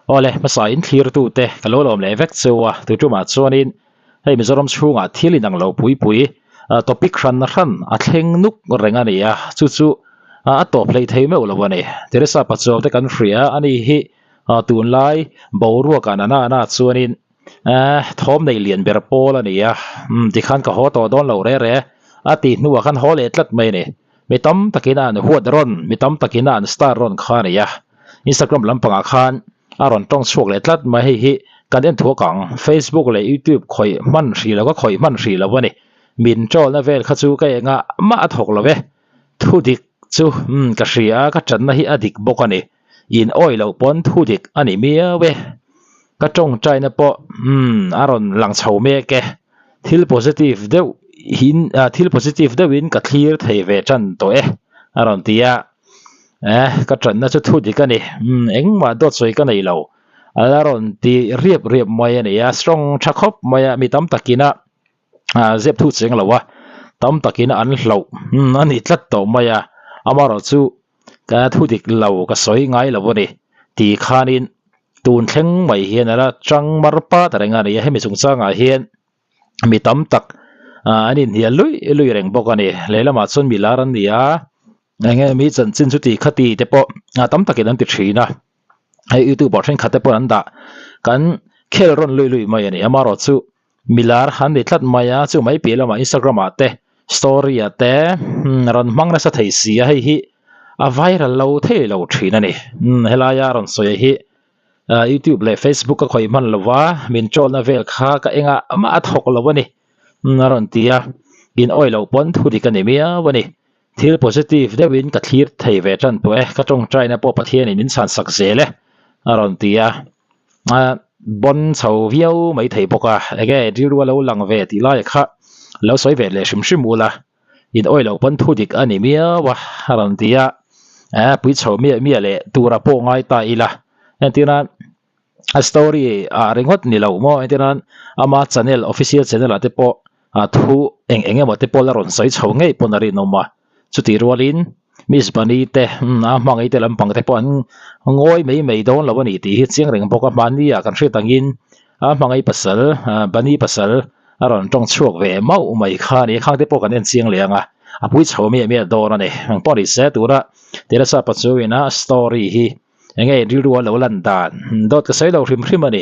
Awle, hmasa in thlirtute ka lo lawm leh vek cheu a, tu tumah chuanin hei Mizoram chhungah thil inang lo pui pui topic hran hran a thleng nuk reng a ni a, chu chu a tawp hlei thei meuh lo a ni. Teresa Pachuau te kan hria a ni hi tunlai boruak ah nana na chuanin thawm nei lian ber pawl a ni a, tikhan ka haw tawh dawn lo re re a tih hnuah khan haw leh tlat mai a ni. Mi tam takin a an huat rawn, mi tam takin a an star rawn kha a ni a. Instagram lampangah khan a rawn tawng chhuak leh tlat mai hei hi kan en thuak ang. Facebook leh YouTube khawih hman hrih lo ka khawih hman hrih lo a ni. Min troll na vel kha chu ka engah mah a thawk lo e. Thu dik chu umm ka hria a, ka tanna hi a dik bawk a ni. In awih loh pawn thu dik a ni miau e. Ka tawngtaina pawh umm a rawn lang chho mek e. Thil positive deuh in thil positive deuhin ka thlir thei ve tan tawh e a rawn ti a. Eh ka tanna chu thu dik a ni. Umm engmah dawt sawi ka nei lo. A la rawn ti riap riap mai a ni a. Strong tha khawp mai a mi tam takin a zep thu cheng lo a. Tam takin an hlauh a ni tlat tawh mai a. Amaherawhchu Ka thu dik lo ka sawi ngai lo a ni tih khanin tun thleng mai hian a la chang mar pat reng a ni a, hemi chungchangah hian mi tam tak an inhnial lui lui reng bawk a ni. Lehlamah chuan mi lar an ni a, eng nge mi chanchin chu ti kha ti te pawh tam takin an ti thin a, hei youtuber thenkhat te pawh an dah kan khel rawn lui lui mai a ni. Amaherawhchu Milar han ni tlat mai a, chu mai piah lamah Instagram ah te story ah te rawn hmang nasa thei si a, hei hi a viral lo thei lo thin a ni. Helaia rawn sawi hi YouTube leh Facebook ka khawih hman lo va, min troll na vel kha ka engah mah a thawk lo a ni a rawn ti a, in awih loh pawn thu dik a ni miau a ni. Thil positive deuhin ka thlir thei ve tan tawh e, ka tawngtaina pawh Pathianin min chhansak zel e a rawn ti a. Bon chho viau mai thei bawk a, enge rilru a lo lang ve tih lai kha lo sawi ve leh hrim hrim ula, in awih loh pawn thu dik a ni miau a a rawn ti a, pui chho miah miah leh tura pawh ngai ta ila, entirna a story ah ringawt ni lo maw entirna ama channel official channel ah te pawh thu eng eng emaw te pawh la rawn sawi chho ngei pawn a rinawm a. Chutih rualin Miss Bunny te a hmangaih te lampang te pawh an ngawi mai mai dawn lo a ni tih hi chiang reng bawk a. Hmanni ah kan hriat angin a hmangaih pasal Bunny pasal a rawn tawng chhuak ve mauh mai kha a ni. Khang te pawh kan en chiang leh ang a, a pui chho miah miah dawn a ni. Eng pawh ni se tuna Teresa Pachuin a story hi eng nge rilru a lo lan dan dawt ka sawi lo hrim hrim a ni.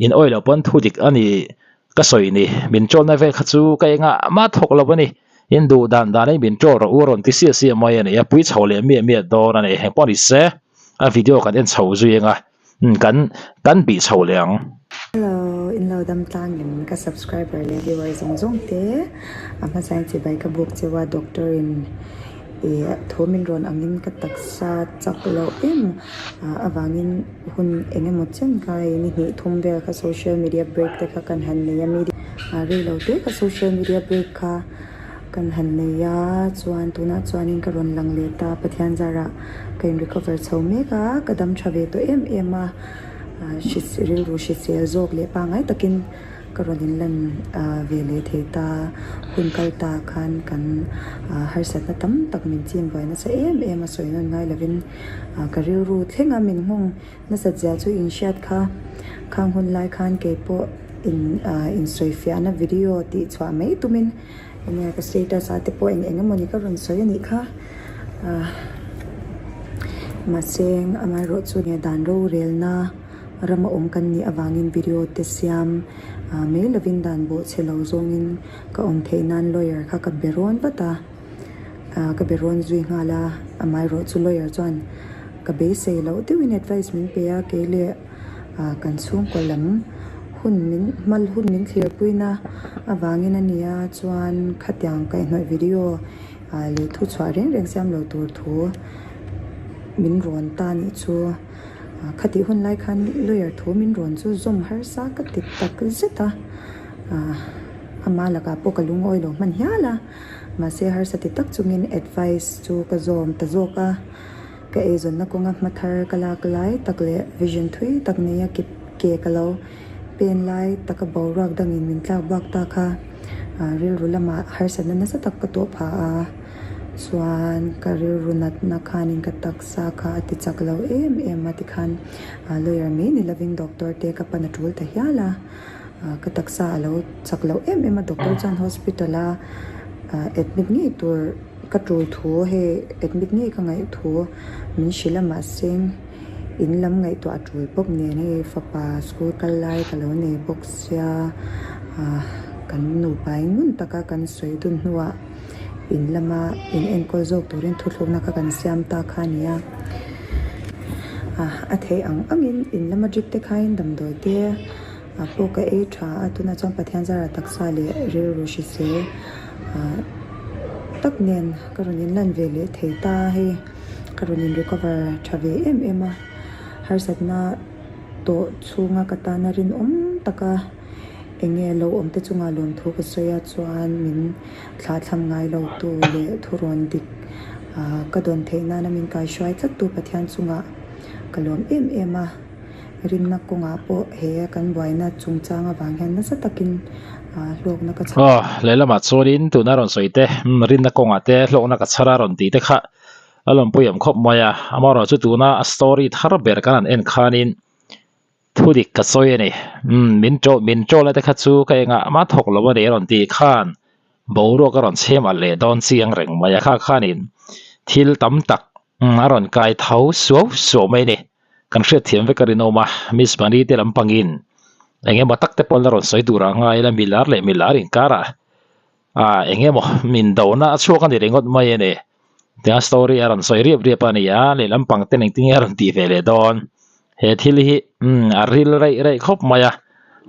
In awih loh pawn thu dik a ni ka sawi ni. Min troll na vel kha chu ka engah mah thawk lo a ni. In duh dan dan in min troll rawh u a rawn ti siah siah mai a ni. A pui chho leh miah miah dawn a ni. Heng pawh ni se a video kan en chho zui anga kan kan bih chho leh ang. Hello, in lo dam tlang em ka subscriber leh viewer zawng zawng te a hmasain chibai ka buk cheu a doctor in Ih thu min rawn angin ka taksa chak loh em avangin hun eng emaw chen kha hei ni hnih thum vel kha social media break te kha kan han nei a media rei lo te kha social media break kha kan han nei a chuan tunah chuanin ka rawn lang leh ta Pathian zarah ka in recover chho mek a ka dam tha ve tawh em em a rilru hrisel zawk leh pangngai takin. Ka rawn inlan ve leh thei ta. Hun kal ta khan kan harsatna tam tak min chim buai nasa em em a sawi nawn ngai lovin ka rilru thleng a min nghawng nasat zia chu in hriat kha. Khang hun lai khan kei pawh in insawi fiahna video tih chhuah mai tumin enge ka status ah te pawh eng eng emawni ka rawn sawi a nih kha. Mahse amaherawhchu dan rorelna. Rama awm kan nih avangin video te siam mai lovin dan bawh chhe lo zawngin ka awm theih nan lawyer kha ka be rawn vat a, ka be rawn zui nghal a, amaherawh chu lawyer chuan ka beisei loh deuhin advice min pe a, kei leh kan chhungkaw lam hun min hmal hun min thlirpuina avangin a nia chuan khatiang kaihhnawih video leh thuchhuah reng reng siam lo tur thu min rawn ta nih chu. Khatih hun lai khan lawyer thu min rawn chu zawm harsa ka ti tak zet a, ama lakah pawh ka lungawi lo hman hial a, mahse harsa ti tak chungin advice chu ka zawm ta zawk a, ka eizawnna kawnga hma thar ka lak lai tak leh vision thui tak neia ke ke ka lo pen lai taka boruak dangin min tlak bak ta kha rilru lamah harsatna nasa tak ka tawh phah a. Chuan ka rilru natna khanin ka taksa kha a ti chak lo em em a tikhan lawyer mai ni lovin doctor te ka pan a tul ta hial a, ka taksa a lo chak lo em em a doctor chuan hospital a admit ngei tur ka tul thu hei admit ngei ka ngaih thu min hrilh a mahse in lam ngaihtuah a tul bawk nen hei fapa school kal lai ka lo nei bawk sia kan nupa in ngun taka kan sawi dun hnuah. In lama in enkawl zawk turin thuthlukna kha kan siam ta kha a ni a. Ah a theih ang angin in lama drip te khain damdawi te ah pawh ka ei tha a, tunah chuan Pathian zara taksa leh rilru hrisel ah tak nen ka rawn inlan ve leh thei ta a, hei ka rawn in recover tha ve em em a, harsatna tawh chhunga ka tana rinawm taka eng nge lo awm te chungah lawmthu ka sawi a chuan min Thlah thlam ngai lo tu leh thurawn dik ka dawn theih nana min kaihruai tlat tu Pathian chungah ka lawm em em a, rinna kawngah pawh he kan buaina chungchang avang hian nasa takin hlawkna ka chhar. Aw, lehlamah chuanin tuna rawn sawi te, rinna kawngah te hlawkna ka chhar a rawn tih te kha a lawmpui awm khawp mai a, amaherawhchu tuna a story thar ber kan han en khanin Thu dik ka sawi a ni. Umm, min ṭaw, min ṭawla te kha chu ka engah mah thawk lo a ni a rawn tih khan boruak a rawn chhem alh leh dawn chiang reng mai a. Kha khanin thil tam tak a rawn kai tho suau suau mai a ni. Kan hriatthiam vek a rinawm a, Miss Mani te lampangin eng emaw tak te pawh la rawn sawi tur a ngai ila, milar leh milar inkarah ah eng emaw min dona a chhuak a ni ringawt mai a ni. Tiang story a rawn sawi riap riap a ni a, lehlam pang ten engtin nge a rawn tih ve leh dawn. He thil hi umm a ril reih reih khawp mai a,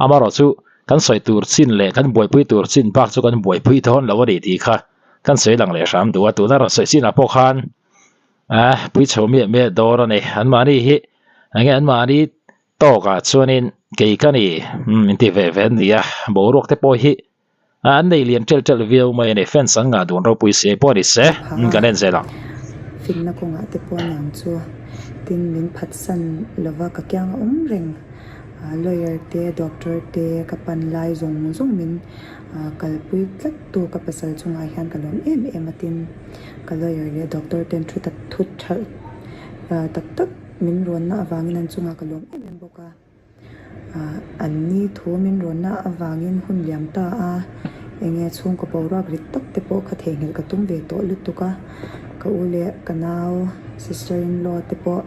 amaherawhchu kan sawi tur chin leh kan buaipui tur chin bak chu kan buaipui dawn lo a ni tih kha kan sawi lang leh hram duh a, tuna rawn sawi chinah pawh khan ah pui chho miah miah dawn a ni. Anmahni hi eng nge anmahni tawkah chuanin kei ka ni umm inti ve ve an ni a, boruak te pawh hi An nei lian ṭelh ṭelh viau mai a ni. Fans an ngah dun ropui si pawh a ni se, kan en zel ang. Finna kawngah te pawh niang chu tin min phatsan lova ka kiang a awm reng. Lawyer te, doctor te ka pan lai zawng zawng min kalpui tlat tu ka pasal chungah hian ka lawm em em a tin ka lawyer leh doctor ten thu tak thu tha tak tak min rawnna avangin an chungah ka lawm em em bawk a. An ni thu min rawnna avangin hun liam ta a, enge chhungkaw boruak rit tak te pawh kha theihnghilh ka tum ve tawh lutuk a, ka u leh ka nau sister in law te pawh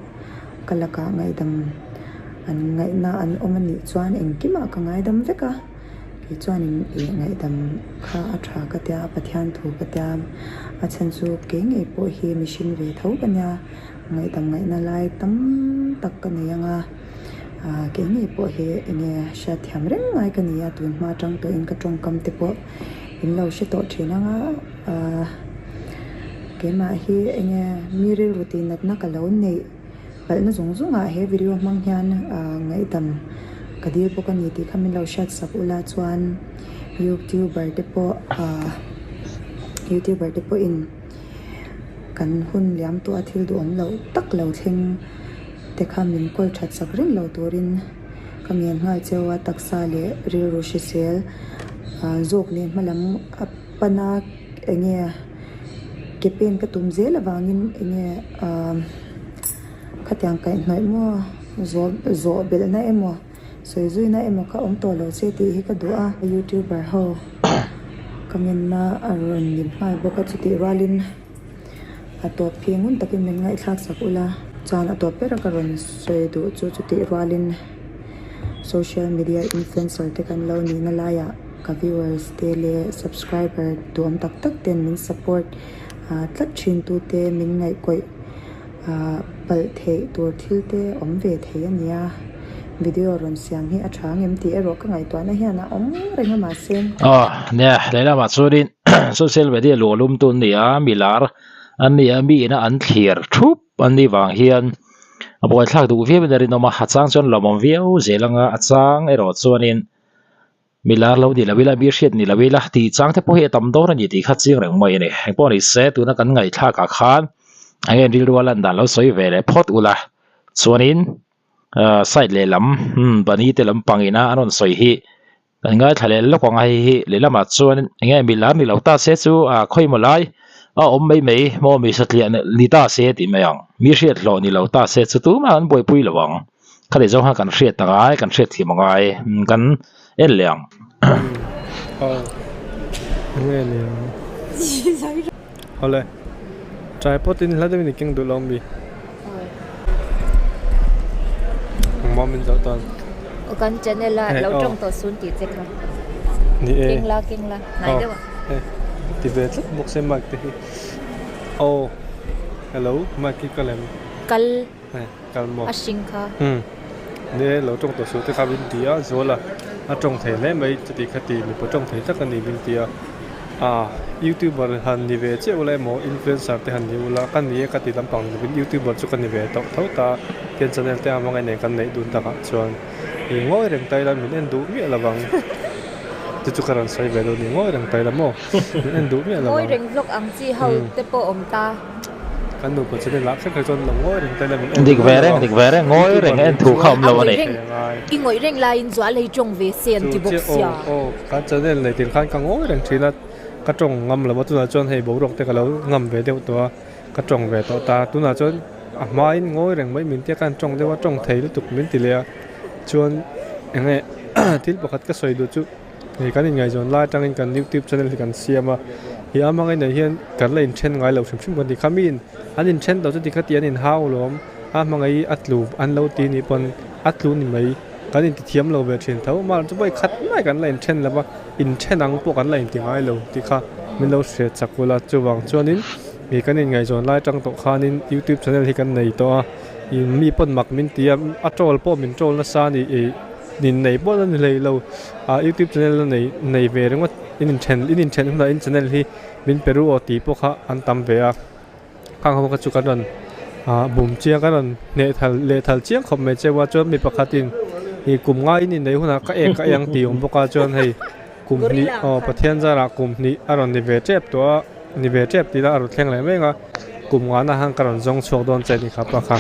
ka lakah ngaihdam an ngaihna an awm a nih chuan engkimah ka ngaidam vek a, kei chuanin ih ngaihdam kha a tha ka tia Pathian thu ka tia a chhan chu kei ngei pawh hi mihring ve tho ka nia ngaihdam ngaihna lai tam tak ka nei ang a. Ahh kei ngei pawh hi enge hriatthiam reng ngai ka ni a tun hma atang tawhin ka tawngkam te pawh in lo hre tawh thin ang a ahh keimah hi enge mi rilru tih natna ka lo neih palhna zawng zawng ah he video hmang hian ahh ngaihdam ka dil bawk a ni tih kha min lo hriat sak ula chuan youtuber te pawh ahh youtuber te pawhin. Kan hun liam tawh a thil duhawm loh tak lo thleng te kha min kawl that sak reng lo turin ka ngen nghal cheu a, taksa leh rilru hrisel zawk leh hmalam a pan a enge ke pen ka tum zel avangin enge ah khatiang kaihhnawih maw zawh zawh belhna emaw. Sawi zuina emaw ka awm tawh lo che tih hi ka duh a, youtuber ho ka ngenna a rawn lim nghal bawk a, chutih rualin a tawp hi ngun takin min ngaihthlak sak ula, chuan a tawp ber a ka rawn sawi duh chu chutih rualin social media influencer te kan lo nihna laiah ka viewers te leh subscriber duhawm tak tak ten min support tlat thin tute min ngaihkawih. Ahh palh theih tur thil te awm ve thei a nia, video rawn siam hi a tha ngem tih erawh ka ngaihtuahna hian a awm reng a mahse. Aw nia lehlamah chuanin social media luah lum tu an ni a, mi lar an ni a, mi ina an thlir thup an nih vang hian a buaithlak duh viau in a rinawm a, a chang chuan lawmawm viau zel anga a chang erawh chuanin Mi lar lo ni lo ila, mi hriat ni lo ila tih chang te pawh hi a tam dawn a ni tih kha chiang reng mai a ni. Engpawh ni se, tuna kan ngaihthlakah khan eng nge rilru a lan dan lo sawi ve leh phawt ula. Chuanin ahh side lehlam umm bani te lampang ina an rawn sawi hi kan ngaithla leh lawk ang a, hei hi lehlamah chuan eng nge mi lar ni lo ta se chu ah khawimaw lai. A awm mai mai maw mi satliah ni ta se tih mai ang. Mi hriat hlawh ni lo ta se chu tumah an buaipui lo ang. Khati zawng khan kan hriat a ngai, kan hriat thiam a ngai, kan en leh ang. Awle, tripod in hla deuhin i keng duh lo mi? Engmah min zawh tan. Aw kan channel a lo tawng tawh sun tih che kha. Ni e. Keng la keng la hnai deuh a. Ti ve tlat bawk se mic te hi. Aw hello mic hi ka lem. Kal. Kal maw? A hring kha. Umm. Ni e lo tawng tawh suh te kha min ti a, Zuala a tawng thei hle mai chuti kha ti mipa tawng thei tak a ni min ti a. Aa youtuber han ni ve chiah ula emaw influencer te han ni ula ka ni e ka ti lampang ni lovin youtuber chu ka ni ve tawh tho ta tian channel te a hmangaih nen kan neih dun takah chuan i ngawi reng ta ila min en duh miah lovang chu chu ka rawn sawi ve dawn a ni ngawi reng ta ila maw min en duh miah lovang. Ngawi reng vlog ang chi ho te pawh awm ta. Kan nupa chu ni lah kher kher chuan lo ngawi reng ta ila min en Dik ve reng, dik ve reng, ngawi reng en thu kha awm lo a ni. I ngawih reng laiin zual ei tawng ve se an ti bawk sia. Aw aw, kan channel nei tir khan ka ngawi reng thin a, ka tawng ngam lo a, tunah chuan hei boruak te ka lo ngam ve deuh tawh a, ka tawng ve tawh ta, tunah chuan a hmain ngawi reng mai min tia khan tawng deuh a, tawng thei lutuk min ti leh a, chuan eng nge thil pakhat ka sawi duh chu. Hei kan inngaihzawn lai atangin kan youtube channel hi kan siam a, ih a hmangaih nei hian kan la inthen ngai lo hrim hrim kan ti kha miin an inthen tawh chu tikha tih an inhau lawm a hmangaih hi a tlu an lo ti nih pawn a tlu ni mai kan inti thiam lo ve thin tho mahse chu vawi khat mai kan la inthen lo va inthen ang pawh kan la inti ngai lo tih kha min lo hriat chak ula chuvang chuanin ih kan inngaihzawn lai atang tawh khanin youtube channel hi kan nei tawh a ih mi pawn mak min ti a a troll pawh min troll nasa a ni ih. Nin nei pawh la ni hlei lo ah youtube channel la nei nei ve ringawt in inthen in inthen hunah in channel hi min pe ru aw tih pawh kha an tam ve a khang ho kha chu kan rawn ah bum chiang kan rawn hneh thal leh thal chiang khawp mai cheu a chuan mi pakhatin ih kum nga in inneih hunah ka ek ka eng tih awm bawk a chuan hei kum hnih aw Pathian zarah kum hnih a rawn ni ve tep tawh a. Ni ve tep tih la a rawn thleng leh mek a, kum ngana han ka rawn zawng chhuak dawn che ni kha pa kha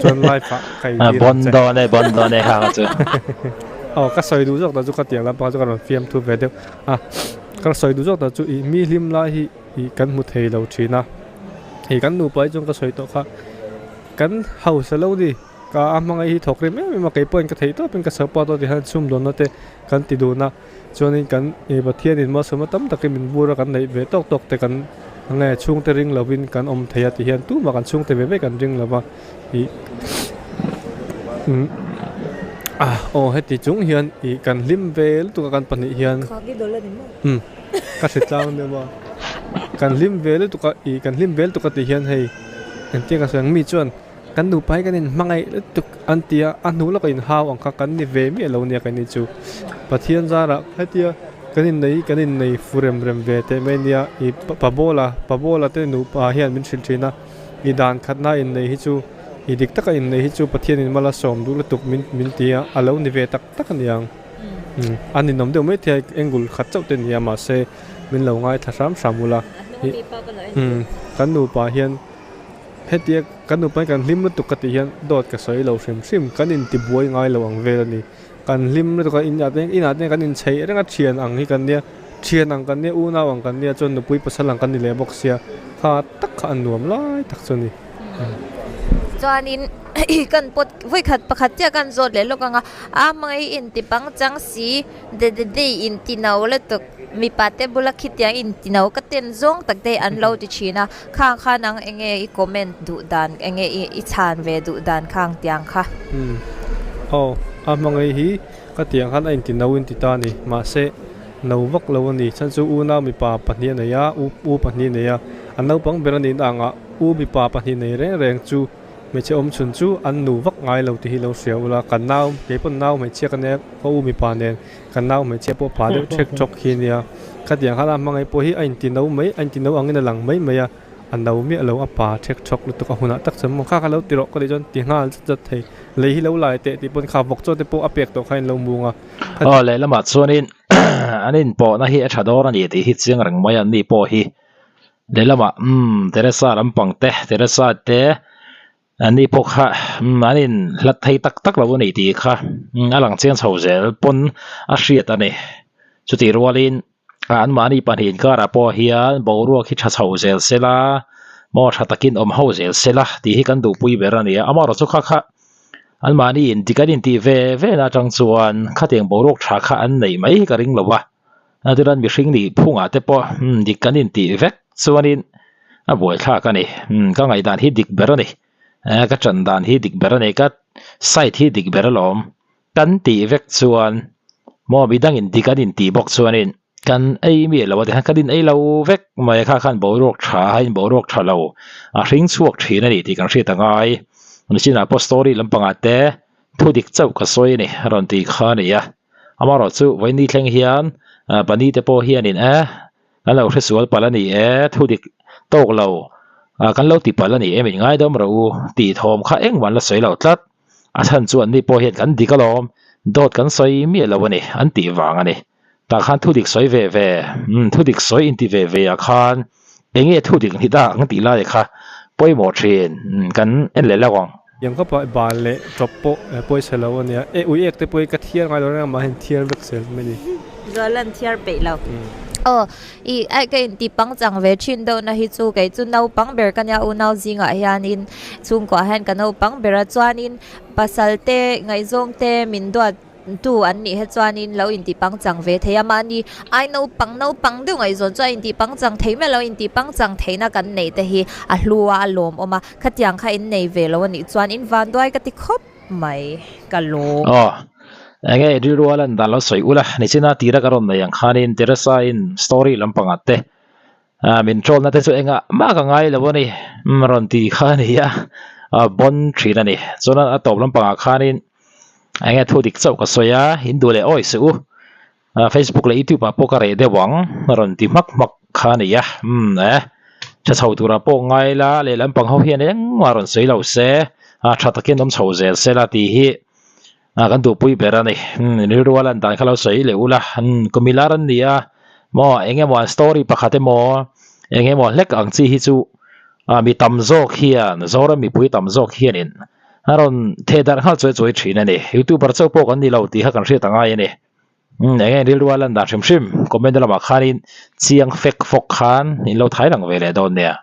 chuan live ah ka in tir ang che. Bon dawn e, bon dawn e kha kha chu. Aw ka sawi duh zawk ta chu ka tiang lampang chu ka rawn fiam thu ve deuh a, ka sawi duh zawk ta chu ih mi hlim lai hi ih kan hmu thei lo thin a, ih kan nupa hi chuan ka sawi tawh kha kan hausa lo ni ka a hmangaih hi thawk rem em em a kei pawhin ka theih tawpin ka support a ti hian chhumdawnna te kan ti dun a. Chuanin kan ih Pathianin malsawmna tam takin min bur a kan neih ve tawk tawk te kan nge chhungte ring lovin kan awm thei a ti hian tumah kan chhungte ve ve kan ring lova ih umm ah aw heti chung hian ih kan hlim ve lutuk a kan pahnih hian umm ka hre tlang deuh a kan hlim ve lutuk a ih kan hlim ve lutuk a tih hian hei engtin ka sawi ang mi chuan. Kan nupa hi kan inhmangaih lutuk an ti a, a hnu lawkah inhau ang kha kan ni ve miah lo nia kan ni chu. Pathian zarah hetia kan innei hi kan innei fu rem rem ve teh mai nia i pa Bawla, pa Bawla te nupa hian min hrilh thin a, i dan khatna innei hi chu i dik taka innei hi chu Pathianin mal a sawm duh lutuk min min ti a, a lo ni ve tak tak a niang. A ninawm deuh mai thei a, angle khat chauh te ni a mahse min lo ngaithla hram hram ula. Kan nupa hian. Hetia kan nupa hi kan hlim lutuk ka tih hian dawt ka sawi lo hrim hrim, kan intibuai ngai lo ang vel a ni. Kan hlim lutuk a, inah te inah te kan inchheih reng a, thian ang hi kan nia, thian ang kan nia, unau ang kan nia chuan nupui pasal ang kan ni leh bawk sia, kha tak kha a nuam lai tak chu a ni. Chuanin kan pawt vawikhat pakhat chiah kan zawt leh lawk ang a, a hmangaih inti pangchang si de de de inti no lutuk. Mipa te bula khitiang intino ka ten zawng tak te an lo ti thin a, khang kha nang enge i comment duh dan enge i i chhan ve duh dan khang tiang kha. Umm aw a hmangaih hi ka tiang khan a intino in ti ta a ni mahse no vak lo a ni chhan chu unau mipa pahnih a nei a u u pahnih a nei a a naupang ber a nih na angah u mipa pahnih nei reng reng chu Hmeichhe awm chhun chu an nu vak ngai lo tih hi lo hria ula, kan nau, kei pawn nau hmeichhia ka nia, ka u mipa nen kan nau hmeichhia pawh pa deuh ṭhek ṭhawk hi nia. Khatiang khan a hmangaih pawh hi a inti no mai, a inti no angin a lang mai mai a, a no miah lo, a pa ṭhek ṭhawk lutuk a hunah tak chuan maw kha kha lo ti rawh ka tih chuan ti nghal zat zat thei, lei hi lo lai teh tih pawn kha vawk chaw te pawh a pek tawh kha in lo mung a. Aw lehlamah chuanin an inpawhna hi a ṭha dawn a ni tih hi chiang reng mai a, ni pawh hi Lehlamah umm Teresa lampang te Teresa te an ni pawh kha umm an in hlat thei tak tak lo a ni tih kha a lang chiang chho zel pawn a hriat a ni. Chutih rualin. Anmahni pahnih inkarah pawh hian boruak hi tha chho zel sela maw tha takin awm ho zel sela tih hi kan duhpui ber a ni a, amaherawh chu kha kha anmahni in dik an intih ve ve na atang chuan khatiang boruak tha kha an neih mai hi ka ring lo a, chuan mihring nih phungah te pawh dik kan intih vek chuanin a buaithlak a ni, ka ngaihdan hi dik ber a ni, ka tan dan hi dik ber a ni, ka side hi dik ber alawm. Kan tih vek chuan maw midangin dik an intih bawk chuanin kan ei miah lo a tikhan kan in ei lo vek mai a kha khan boruak tha aiin boruak tha lo a hring chhuak thin a ni tih kan hriat a ngai. Nichinah pawh story lampangah te thu dik chauh ka sawi a ni a rawn tih kha a ni a. Amaherawhchu vawiin thleng hian Bunny te pawh hianin e kan lo hresual palh a ni e thu dik tawk lo kan lo ti palh a ni e min ngaidam rawh u tih thawm kha engmah an la sawi lo tlat. A chhan chu anni pawh hian kan dik alawm, dawt kan sawi miah lo a ni, an tih vang a ni. Tah khan thu dik sawi ve ve, umm thu dik sawi inti ve ve ah khan eng nge thu dik ni ta ang tih lai kha pawimawh thin, umm kan en leh lo ang. Tiang khawpa bal leh tawp pawh pawisa lo a nia, e ui ek te pawh hi ka thiar ngai lo reng a mah hian thiar vek zel mai a ni. Zualan thiar peih lo. Aw i ai ka inti pangchang ve thin deuh na hi chu kei chu naupang ber ka nia unau zingah hianin Chhungkuah hian ka naupang ber a chuanin pasal te ngaihzawng te min duat tu an nih he chuanin lo intih pangchang ve thei a mahni ai naupang naupang deuh ngaihzawn chuan intih pangchang thei miah lo intih pangchang theihna kan neih te hi a hlu a a lawmawm a khatiang kha in nei ve lo a nih chuan in vanduai ka ti khawp mai ka lawm. Aw enge rilru a lan dan lo sawi ula nichina tira ka rawn nei ang khanin Teresa in story lampangah te Ah min troll na te chu engah mah ka ngai lo a ni umm rawn ti kha a ni a ah bon thin a ni chuan a tawp lampangah khanin eng nge thu dik chauh ka sawi a in duh leh awi suh u ah facebook leh youtube ah pawh ka reh deuh ang a rawn ti hmak hmak kha a ni a umm eh tha chho turah pawh ngai la lehlam pang ho hian engmah rawn sawi lo se ah tha takin awm chho zel se la tih hi. Ah kan duhpui ber a ni. Umm rilru a lan dan kha lo sawi leh ula. Umm kumilar an ni a maw eng emaw an story pakhat emaw eng emaw hlek ang chi hi chu ah mi tam zawk hian Zoram mipui tam zawk hianin a rawn theh darh nghal chuai chuai thin a ni. Youtuber chauh pawh kan ni lo tih kha kan hriat a ngai a ni. Umm eng nge rilru a lan dan hrim hrim comment lamah khanin chiang fek fawk khan in lo thai lang ve leh dawn nia.